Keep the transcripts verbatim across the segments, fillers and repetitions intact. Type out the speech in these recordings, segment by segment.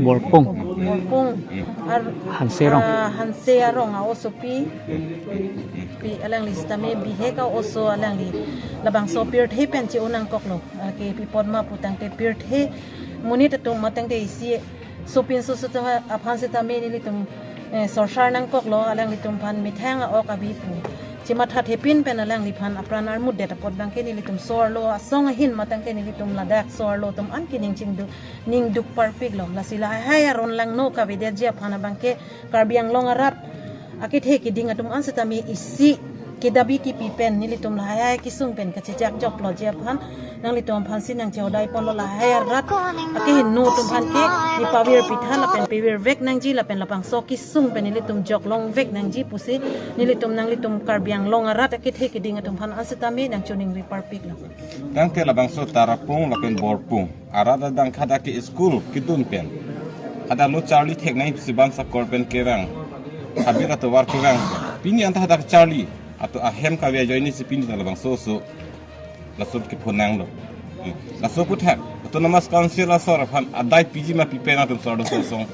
Borpung. Borpung. Ar-, Hanse arong. Ah, Hanse arong a-osopi. Pi alangli sitame bihek a-oso alangli. Labangso pirthe pen che-o nangkoklo. Ah, ke pi apot ma putangte pirthe monit atum matangte isi sopinso atum aphan sitame nelitum, eh, sorsar nangkoklo, alanglitum aphan methang a-ok abi pu. Chemathathepin pen alangliphan apran armutdet apot abangke nelitum so-arlo asong ahin matangte nelitum ladak so-arlo atum an kening chingduk, ningduk parpiklo. Lasi lahai aron langno kavedetji aphan abangke Karbi Anglong arat akethe keding atum an sitame isi kedabi kipi pen nelitum lahai kesung pen kachejak joklo ji aphan nanglitum aphan si nangchehodai ponlo, lahai arat akehingno atum aphan ke nepavirpi tha lapen pavirvek nangji lapen labangso kesung pen nelitum joklongvek nangji pusi nelitum nanglitum Karbi Anglong arat akethe keding atum aphan an sitame nangchoningri parpiklo. Tangte labangso Tarapung lapen Borpung arat adang hadak ke school kedun pen hadak lo charli thek nangji pusi bam sakor pen kevang, habit atovar kevang. Pini anta hadak charli atum ahem kave ajoine si pini ta labangso oso laso kephonanglo. Laso aputhak Autonomous Council asor aphan adai piji ma pipe nangtum so-arlo asong?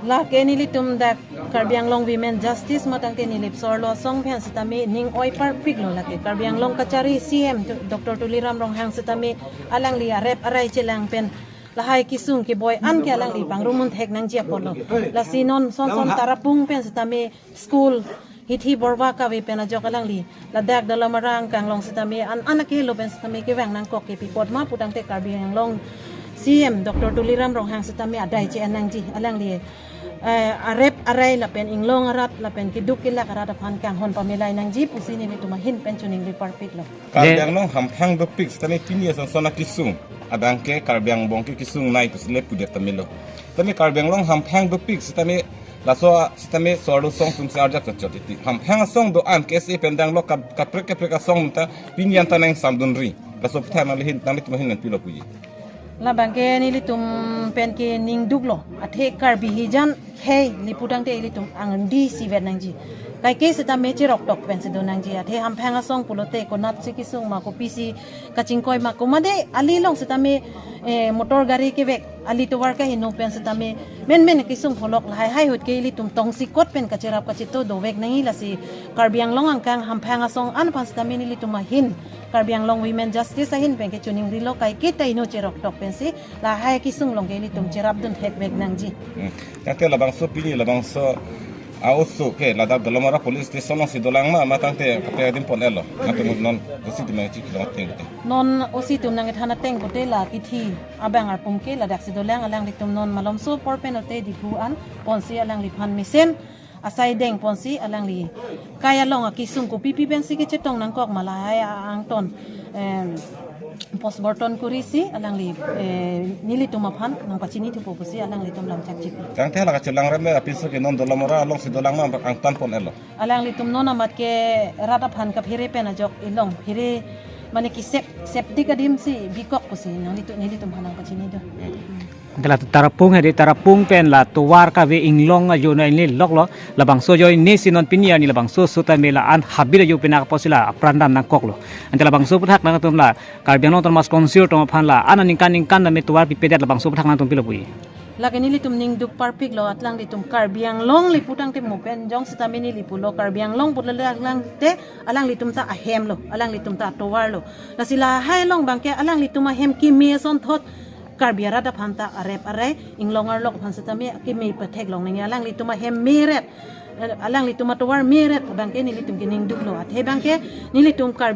Lake nelitum dak Karbi Anglong Women Justice matangte nelip so-arlo asong pen sitame ning oi parpiklo. Lake Karbi Anglong kachari C M Tu-, Doctor Tuliram Ronghang sitame alangli arep arai chelang pen lahai kesung keboi an ke alangli pangrumun thek nangji apotlo. Lasi non son son Tarapung pen sitame school hithi borwa kave pen ajok alangli ladak Dolamara angkang along sitame an an akelo pen sitame kevang nangkok ke pi apot ma putangte Karbi Anglong C M Doctor Tuliram Ronghang sitame adai che-en nangji, alangli, eh, arep arai lapen inglong arat lapen keduk kelak arat aphan kanghon pamelai nangji pusi nelitum ahin pen choningri parpiklo. Karbi Anglong hamphang dopik sitame pini ason son akesung abangke Karbi angbong ke kesung nai pusi le pudet tamilo. Sitame Karbi Anglong hamphang dopik sitame laso sitame so-arlo asong atum si arjap chotchot iti. Hamphang asong do-an K S A pen danglo kap-, kaprek kaprek asong ta pini anta nangsamdunri. Laso aputhak nanglihin nanglitum ahin nangpilo puji? Labangke nelitum pen keningduklo. Athe Karbi hijan khei li putangte ilitum angdi sivet nangji. Kaike sitame cheroktok pensi do nangji. Athe hamphang asong pulote konatsi kesung ma kopisi kachingkoi ma komade ali along sitame, eh, motor gari kevek, ali tovar kahingno pen sitame menmen kesung pholok, lahai hai ahut ke ilitum tongsi kot pen kacherap kachito dovek nangji. Lasi Karbi Anglong angkang hamphang asong an aphan sitame nelitum ahin Karbi Anglong Women Justice ahin pen ke choningrilo, kaike ta ingno cheroktok pensi lahai kesung along ke ilitum cherapdun thekvek nangji. Hmm. Tangte labangso pini labangso a-oso ke ladak Dolamara Police Station alongsi dolang ma, matangte kaprek adim pon-etlo? Nangtum non O C atum nangchiklo ateng te. Non O C atum nangkethan ateng pote la kithi abang arpum ke ladaksi dolang, alanglitum non malomso apor pen ote Diphu an ponsi alangliphan mesen asai deng ponsi alangli kai along akesung kopipi pensi kechetong nangkok ma lahai angton, em, post mortem korisi alangli, eh, nelitum aphan nangpachini thupo pusi alanglitum lamchak chipi. Tangte la kachelang rem apinso ke non Dolamara alongsi dolang ma angtan pon-etlo? Alanglitum non amat ke rat aphan kaphere pen ajok ilong phere mane kesep, sepdik adim si bikok pusi nanglitum, nelitum aphan nangpachini do. Hmm. Ante la Tarapung hedi, Tarapung pen la tovar kave inglong ajoine loklo, labangso ajoine si non pini arni labangso sitame la-an habit ajo pen apotsi la apran dam nangkoklo. Ante labangso aputhak nangtum la Karbi Anglong Autonomous Council atum aphan la-an aningkan ningkan tame tovar pipedet, labangso aputhak nangtum pilo puji? Lake nelitum ningduk parpiklo, alanglitum Karbi Anglong li putangte mo pen jong sitame neli pulo, Karbi Anglong pulo le alangte alanglitum ta ahemlo, alanglitum ta tovarlo. Lasi lahai along abangke alanglitum ahem keme asonthot Karbi arat aphan ta arep arai, inglong arlok aphan sitame keme patheklong nangji, alanglitum ahem meret, alanglitum atovar meret abangke nelitum keningduklo. Athe abangke nelitum Karbi